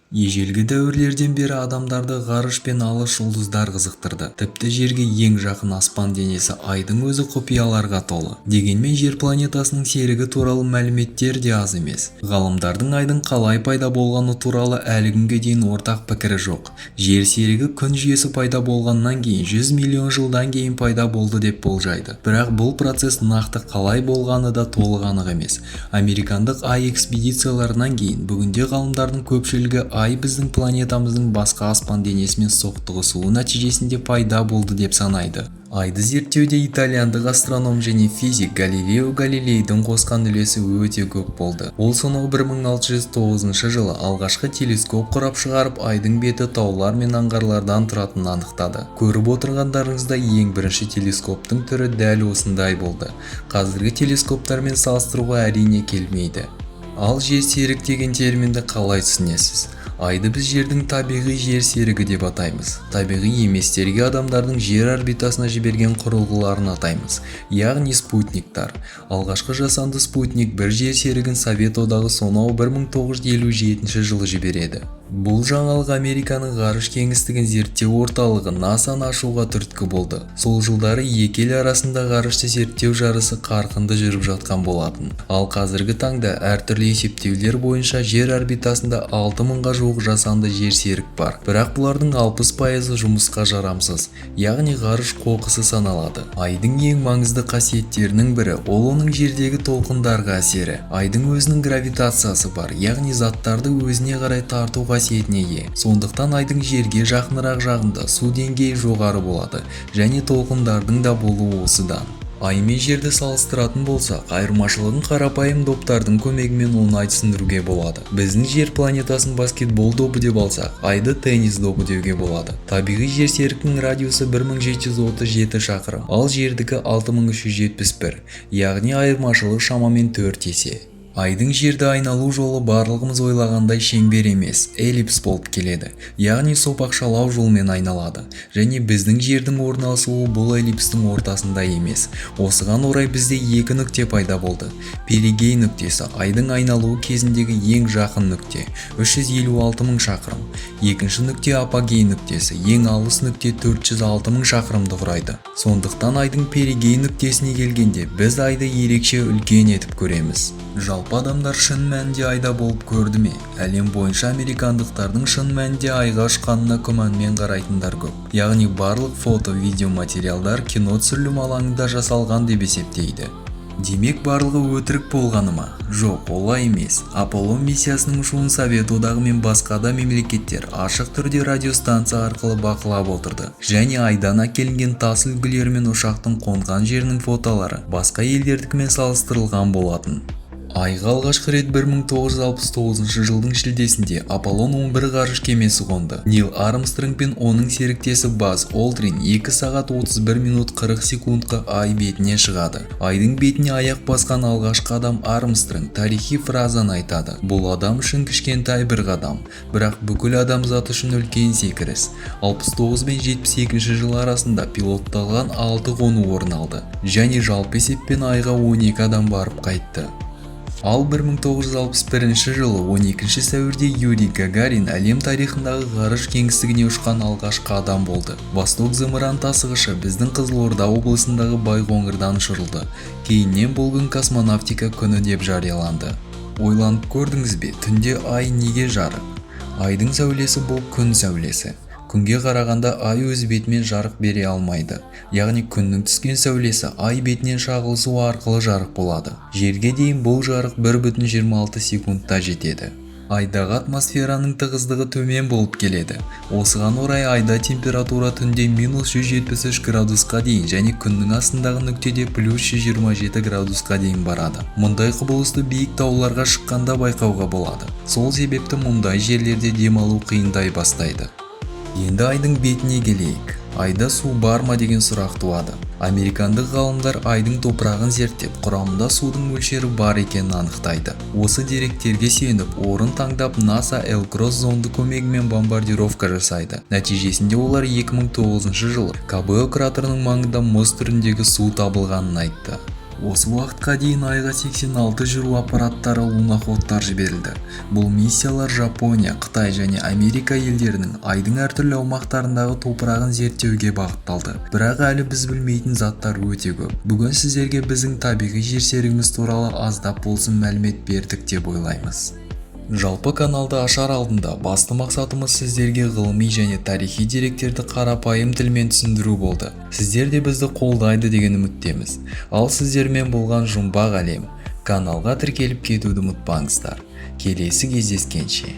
Ежелгі дәуірлерден бері адамдарды ғарыш пен алыс жұлдыздар қызықтырды. Тіпті жерге ең жақын аспан денесі Айдың өзі құпияларға толы. Дегенмен Жер планетасының серігі туралы мәліметтер де аз емес. Ғалымдардың Айдың қалай пайда болғаны туралы әлі күнге дейін ортақ пікірі жоқ. Жер серігі Күн жүйесі пайда болғаннан кейін 100 миллион жылдан кейін пайда болды деп болжайды. Бірақ бұл процесс нақты қалай болғаны да толық анық емес. Американдық Ай экспедицияларынан кейін бүгінде ғалымдардың көпшілігі Ай біздің планетамыздың басқа аспан денесімен соқтығысуы нәтижесінде пайда болды деп санайды. Айды зерттеуде итальяндық астроном және физик Галилео Галилейдің қосқан үлесі өте көп болды. Ол сонау 1609 жылы алғашқы телескоп құрап шығарып, Айдың беті таулар мен аңғарлардан тұратынын анықтады. Көріп отырғандарыңыздай, ең бірінші телескоптың түрі дәл осындай болды. Қазіргі телескоптармен салыстыруға, әрине, келмейді. Ал жер серік деген терминді қалай түсінесіз? Айды біз Жердің табиғи жер серігі деп атаймыз. Табиғи еместерге адамдардың Жер орбитасына жіберген құрылғыларын атаймыз, яғни спутниктар. Алғашқы жасанды спутник, бір жер серігін Совет Одағы сонау 1957 жылы жібереді. Бұл жаңалық Американың ғарыш кеңістігін зерттеу орталығы НАСАны ашуға түрткі болды. Сол жылдары екі ел арасында ғарышты зерттеу жарысы қарқынды жүріп жатқан болатын. Ал қазіргі таңда әртүрлі есептеулер бойынша Жер орбитасында 6000-ға жуық жасанды жер серік бар. Бірақ бұлардың 60%-ы жұмысқа жарамсыз, яғни ғарыш қоқысы саналады. Айдың ең маңызды қасиеттерінің бірі ол оның жердегі толқындарға әсері. Айдың өзінің гравитациясы бар, яғни заттарды өзіне қарай тарту қасиетіне ие. Сондықтан Айдың жерге жақынырақ жағында су деңгейі жоғары болады және толқындардың да болуы осыдан. Ай мен Жерді салыстыратын болсақ, айырмашылығын қарапайым доптардың көмегімен оңай түсіндіруге болады. Біздің Жер планетасын баскетбол добы деп алсақ, Айды теннис добы деуге болады. Табиғи жер серіктің радиусы 1737 шақырым, ал Жердікі 6371, яғни айырмашылық шамамен 4 есе. Айдың Жерді айналу жолы барлығымыз ойлағандай шеңбер емес, эллипс болып келеді, яғни сопақшалау жолмен айналады. Және біздің Жердің орналасуы бұл эллипстің ортасында емес. Осыған орай бізде екі нүкте пайда болды. Перигей нүктесі – Айдың айналуы кезіндегі ең жақын нүкте, 356 мың шақырым. Екінші нүкте – апогей нүктесі, ең алыс нүкте, 406 мың шақырымды құрайды. Сондықтан Айдың перигей нүктесіне келгенде біз Айды ерекше үлкен етіп көреміз. Жалпы, адамдар шын мәнінде Айда болып көрді ме? Әлем бойынша американдықтардың шын мәнінде Айға ұшқанына күмәнмен қарайтындар көп. Яғни барлық фото, видео материалдар кино түсірілім алаңында жасалған деп есептейді. Демек, барлығы өтірік болғаны ма? Жоқ, олай емес. Аполлон миссиясының ұшуын Совет Одағы мен басқа да мемлекеттер ашық түрде радиостанция арқылы бақылап отырды. Және Айдан әкелінген тас үлгілері мен ұшақтың қонған жерінің фотолары басқа елдердікімен салыстырылған болатын. Айға алғашқы рет 1969 жылдың шілдесінде Аполлон 11 ғарыш кемесі қонды. Нил Армстронг пен оның серіктесі Базз Олдрин 2 сағат 31 минут 40 секундқа Ай бетіне шығады. Айдың бетіне аяқ басқан алғашқы адам Армстронг тарихи фразаны айтады: «Бұл адам үшін кішкентай бір қадам, бірақ бүкіл адамзат үшін үлкен секіріс». 69 пен 72 жыл арасында пилотталған 6 қону орын алды және жалпы есеппен Айға 12 адам барып қайтты. Ал 1961 жылы 12 сәуірде Юрий Гагарин әлем тарихындағы ғарыш кеңістігіне ұшқан алғашқы адам болды. Восток зымыран тасығышы біздің Қызылорда облысындағы Байқоңырдан ұшырылды. Кейіннен бұл күн Космонавтика күні деп жарияланды. Ойланып көрдіңіз бе, түнде Ай неге жарық? Айдың сәулесі – бұл күн сәулесі. Күнге қарағанда Ай өз бетімен жарық бере алмайды, яғни күннің түскен сәулесі Ай бетінен шағылысу арқылы жарық болады. Жерге дейін бұл жарық 1,26 секундта жетеді. Айдағы атмосфераның тығыздығы төмен болып келеді. Осыған орай Айда температура түнде минус 173 градусқа дейін және күннің астындағы нүктеде плюс 127 градусқа дейін барады. Мұндай құбылысты биік тауларға шыққанда байқауға болады. Сол себепті мұндай жерлерде демалу қиындай бастайды. Енді Айдың бетіне келейік. Айда су бар ма деген сұрақ туады. Американдық ғалымдар Айдың топырағын зерттеп, құрамында судың мөлшері бар екенін анықтайды. Осы деректерге сүйеніп, орын таңдап, НАСА LCROSS зонды көмегімен бомбардировка жасайды. Нәтижесінде олар 2009 жылы Кабелла кратерінің маңында мұз түріндегі су табылғанын айтты. Осы уақытқа дейін Айға 86 жүру аппараттары, луноходтар жіберілді. Бұл миссиялар Жапония, Қытай және Америка елдерінің Айдың әртүрлі аумақтарындағы топырағын зерттеуге бағытталды. Бірақ әлі біз білмейтін заттар өте көп. Бүгін сіздерге біздің табиғи жер серігіміз туралы аздап болсын мәлімет бердік деп ойлаймыз. Жалпы, каналды ашар алдында басты мақсатымыз сіздерге ғылыми және тарихи деректерді қарапайым тілмен түсіндіру болды. Сіздер де бізді қолдайды деген үміттеміз. Ал сіздермен болған Жұмбақ Әлем. Каналға тіркеліп кетуді ұмытпаңыздар. Келесі кездескенше!